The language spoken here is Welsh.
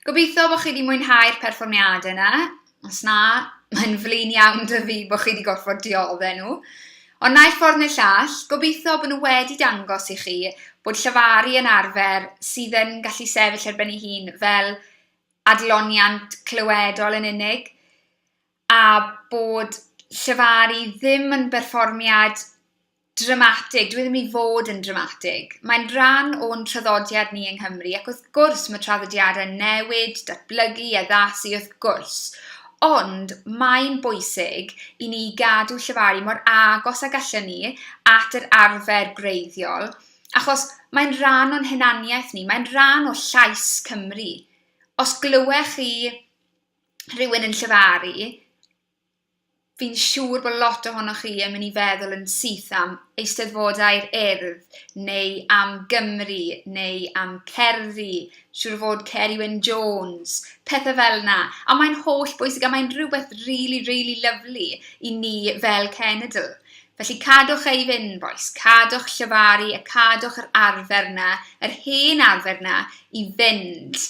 Gobeithio bod chi wedi mwynhau'r perfformiadau yna. Os na, mae'n flin iawn 'da fi bod chi wedi gorfod dioddef nhw. Ond naill ffordd neu llall, gobeithio bod nhw wedi dangos i chi bod llefaru yn arfer sydd yn gallu sefyll ar ben ei hun fel adloniant clywedol yn unig, a bod llefaru ddim yn berfformiad dramatig, dyw e ddim i fod yn dramatig. Mae'n rhan o'n traddodiad ni yng Nghymru, ac wrth gwrs mae traddodiadau'n newid, datblygu, addasu wrth gwrs. Ond mae'n bwysig i ni gadw llefaru mor agos ag allwn ni at yr arfer gwreiddiol, achos mae'n rhan o'n hunaniaeth ni, mae'n rhan o llais Cymru. Os glywech chi rhywun yn llefaru, Fi'n siŵr bod lot ohonoch chi yn mynd i feddwl yn syth am Eisteddfodau'r Urdd, neu am Gymru, neu am cerddi, siŵr o fod Ceri Wyn Jones, pethau fel 'na. A mae'n holl bwysig a mae'n rhywbeth rili, rili lyfli i ni fel cenedl. Felly cadwch e i fynd, bois, cadwch llefaru a cadwch yr arfer 'na, yr hen arfer 'na i fynd.